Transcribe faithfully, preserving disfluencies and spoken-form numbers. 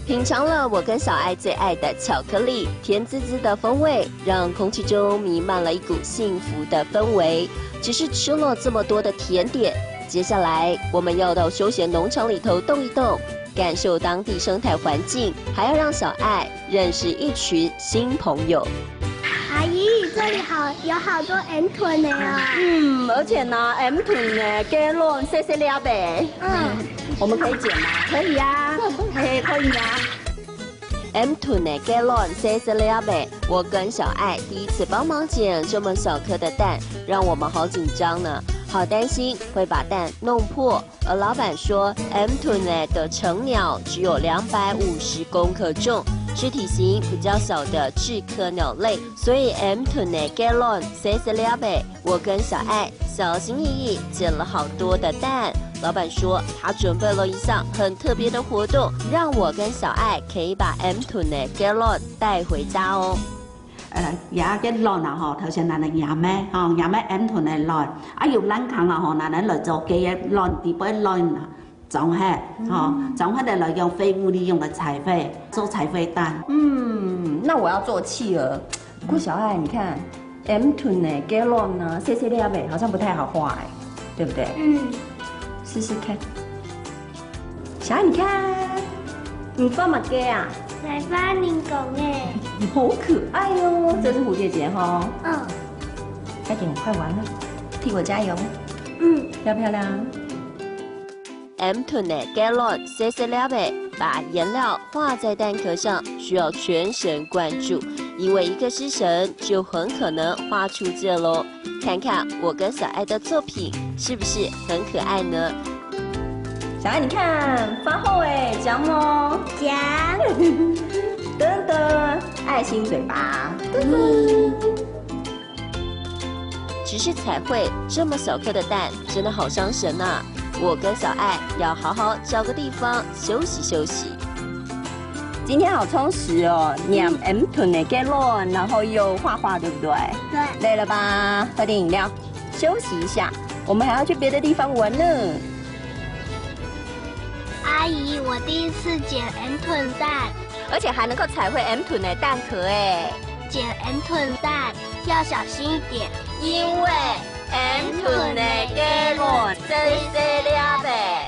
品尝了我跟小爱最爱的巧克力，甜滋滋的风味，让空气中弥漫了一股幸福的氛围。只是吃了这么多的甜点，接下来我们要到休闲农场里头动一动，感受当地生态环境，还要让小爱认识一群新朋友。阿姨，这里好，有好多鹌鹑呢哦。嗯，而且呢，鹌鹑呢，雞卵細細粒个。嗯。我们可以捡吗？可以啊，嘿，可以啊。鹌鹑个雞卵細細粒个，我跟小爱第一次帮忙捡这么小颗的蛋，让我们好紧张呢，好担心会把蛋弄破。而老板说，鹌鹑呢的成鸟只有两百五十公克重，是体型比较小的雉科鸟类，所以鹌鹑个雞卵细细粒个，我跟小爱小心翼翼捡了好多的蛋。老板说，他准备了一项很特别的活动，让我跟小爱可以把鹌鹑个雞卵带回家哦。呃，這个卵啊吼，頭先咱來驗个吼，驗个鹌鹑个卵，啊有卵殼啊吼，咱來做雞个卵，底背卵啊，裝忒，吼，裝忒个來用廢物利用个彩繪，做彩繪蛋。嗯，那我要做企鹅。不过小爱，你看，鹌鹑呢，雞卵呢，细细粒个，好像不太好画哎，对不对？嗯。试试看。小爱，你看，你画么个啊？来吧，你讲哎。好可爱哦，这是蝴蝶结哈。嗯。快点，快完了，替我加油。嗯。漂不漂亮？鹌鹑个雞卵细细粒个，把颜料画在蛋壳上，需要全神贯注，因为一个失神就很可能画出界咯。看看我跟小爱的作品是不是很可爱呢？小爱，你看，画好哎，讲哦。讲。噔噔，爱心嘴巴。噔噔。只是彩绘这么小颗的蛋，真的好伤神啊！我跟小爱要好好找个地方休息休息。今天好充实哦，念 M 屯的 get 然后又画画，对不对？对。累了吧？喝点饮料，休息一下。我们还要去别的地方玩呢。阿姨，我第一次捡 M 屯蛋。而且还能够彩绘 M 屯的蛋壳哎。捡 M 屯蛋要小心一点，因为 M 屯的 get 真是了呗。